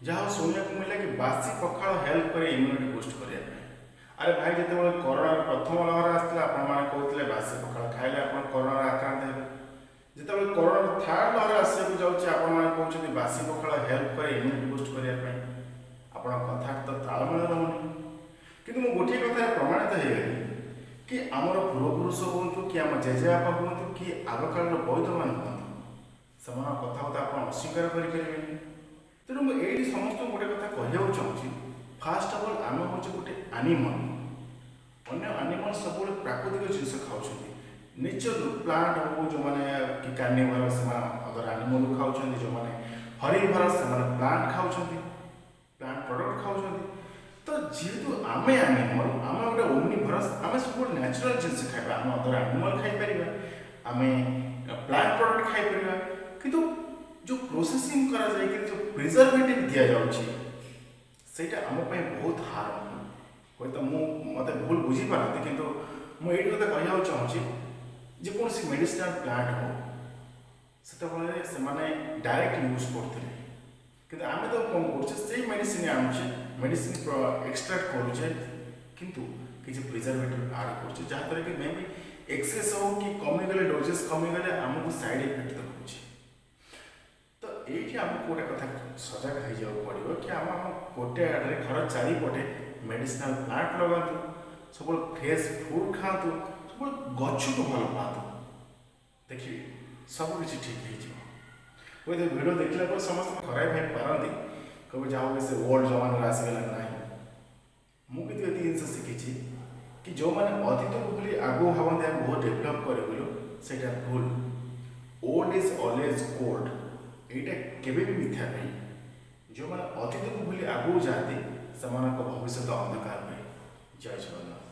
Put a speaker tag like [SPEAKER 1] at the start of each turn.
[SPEAKER 1] ଯାହା ହଉ, ଶୁଣିବାକୁ ମିଳିଲା କି ବାସି ପଖାଳ ହେଲ୍ପ କରେ ଇମ୍ୟୁନିଟି ବୁଷ୍ଟ କରିବା ପାଇଁ। ଆରେ ଭାଇ, ଯେତେବେଳେ କରୋନାର ପ୍ରଥମ ଲହର ଆସିଥିଲା, ଆପଣମାନେ କହୁଥିଲେ ବାସି ପଖାଳ ଖାଇଲେ ଆପଣ କରୋନାରେ ଆକ୍ରାନ୍ତ ହେବେ। ଯେତେବେଳେ କରୋନାର ଥାର୍ଡ ଲହର ଆସିବାକୁ ଯାଉଛି, ଆପଣମାନେ କହୁଛନ୍ତି ବାସି ପଖାଳ ହେଲ୍ପ କରେ ଇମ୍ୟୁନିଟି ବୁଷ୍ଟ କରିବା ପାଇଁ। ଆପଣଙ୍କ କଥା ତ ତାଳମେଳ ରହୁନି। କିନ୍ତୁ ମୁଁ ଗୋଟିଏ କଥାରେ ପ୍ରମାଣିତ ହେଇଗଲି କି ଆମର ପୂର୍ବପୁରୁଷ ହୁଅନ୍ତୁ କି ଆମ ଜେଜେବାପା ହୁଅନ୍ତୁ କି ଆଗକାଳର ବୈଦ୍ୟମାନେ ହୁଅନ୍ତୁ, ସେମାନଙ୍କ କଥାକୁ ତ ଆପଣ ଅସ୍ୱୀକାର କରିପାରିବେନି। ତେଣୁ ମୁଁ ଏଇଠି ସମସ୍ତଙ୍କୁ ଗୋଟେ କଥା କହିବାକୁ ଚାହୁଁଛି। ଫାଷ୍ଟ ଅଫ୍ ଅଲ୍, ଆମେ ହେଉଛୁ ଗୋଟେ ଆନିମଲ୍। ଅନ୍ୟ ଆନିମଲ୍ ସବୁବେଳେ ପ୍ରାକୃତିକ ଜିନିଷ ଖାଉଛନ୍ତି, ନେଚରରୁ, ପ୍ଲାଣ୍ଟ ହଉ। ଯେଉଁମାନେ କି କାର୍ନିଭରସ୍, ସେମାନେ ଅଦର ଆନିମଲ୍ ଖାଉଛନ୍ତି। ଯେଉଁମାନେ ହର୍ବିଭରସ୍, ସେମାନେ ପ୍ଲାଣ୍ଟ ଖାଉଛନ୍ତି, ପ୍ଲାଣ୍ଟ ପ୍ରଡ଼କ୍ଟ ଖାଉଛନ୍ତି। ତ ଯେହେତୁ ଆମେ ଆନିମଲ୍, ଆମେ ଗୋଟେ ଓମନିଭରସ୍, ଆମେ ସବୁବେଳେ ନ୍ୟାଚୁରାଲ୍ ଜିନିଷ ଖାଇବା। ଆମେ ଅଦର ଆନିମଲ୍ ଖାଇପାରିବା, ଆମେ ପ୍ଲାଣ୍ଟ ପ୍ରଡ଼କ୍ଟ ଖାଇପାରିବା, କିନ୍ତୁ ଯେଉଁ ପ୍ରୋସେସିଂ କରାଯାଇକି ଯେଉଁ ପ୍ରିଜର୍ଭେଟିଭ୍ ଦିଆଯାଉଛି, ସେଇଟା ଆମ ପାଇଁ ବହୁତ ହାର୍ମଫୁଲ୍। ହୁଏତ ମୋତେ ଭୁଲ ବୁଝିପାରନ୍ତି, କିନ୍ତୁ ମୁଁ ଏଇଠି କଥା କହିବାକୁ ଚାହୁଁଛି, ଯେକୌଣସି ମେଡ଼ିସିନାଲ୍ ପ୍ଲାଣ୍ଟ ହଉ, ସେତେବେଳେ ସେମାନେ ଡାଇରେକ୍ଟ ୟୁଜ୍ କରୁଥିଲେ। କିନ୍ତୁ ଆମେ ତ କ'ଣ କରୁଛେ? ସେଇ ମେଡ଼ିସିନ ଆଣୁଛେ, ମେଡ଼ିସିନ ଏକ୍ସଟ୍ରାକ୍ଟ କରୁଛେ, କିନ୍ତୁ କିଛି ପ୍ରିଜର୍ଭେଟିଭ୍ ଆଡ଼୍ କରୁଛେ, ଯାହାଦ୍ୱାରା କି ମେ ବି ଏକ୍ସେସ୍ ହଉ କି କମିଗଲେ, ଡୋଜେସ୍ କମିଗଲେ ଆମକୁ ସାଇଡ଼୍ ଇଫେକ୍ଟ ଦେଖାଉଛି। ତ ଏଇଠି ଆମକୁ ଗୋଟେ କଥା ସଜାଗ ହେଇଯିବାକୁ ପଡ଼ିବ କି ଆମ ଗୋଟେ ଆଡ଼ରେ ଘର ଚାରିପଟେ ମେଡ଼ିସିନାଲ୍ ପ୍ଲାଣ୍ଟ ଲଗାନ୍ତୁ, ସବୁବେଳେ ଫ୍ରେଶ୍ ଫୁଡ଼୍ ଖାଆନ୍ତୁ, ସବୁବେଳେ ଗଛକୁ ଭଲ ପାଆନ୍ତୁ। ଦେଖିବେ, ସବୁ କିଛି ଠିକ୍ ହେଇଯିବ। ହୁଏତ ଭିଡ଼ିଓ ଦେଖିଲା ପରେ ସମସ୍ତେ ଖରାପ ଭାବି ପାରନ୍ତି, କହିବେ, ଯାହା ହଉ, ସେ ଓଲ୍ଡ ଜମାନାରେ ଆସିଗଲା। ନାହିଁ, ମୁଁ କିନ୍ତୁ ଏତିକି ଜିନିଷ ଶିଖିଛି କି ଯେଉଁମାନେ ଅତୀତକୁ ଭୁଲି ଆଗକୁ ଭାବନ୍ତି ଆମେ ବହୁତ ଡେଭଲପ୍ କରିଗଲୁ, ସେଇଟା ଭୁଲ। "Old is always gold", ଏଇଟା କେବେ ବି ମିଥ୍ୟା ନୁହେଁ। ଯେଉଁମାନେ ଅତୀତକୁ ଭୁଲି ଆଗକୁ ଯାଆନ୍ତି, ସେମାନଙ୍କ ଭବିଷ୍ୟତ ଅନ୍ଧକାର ହୁଏ। ଜୟ ଜଗନ୍ନାଥ।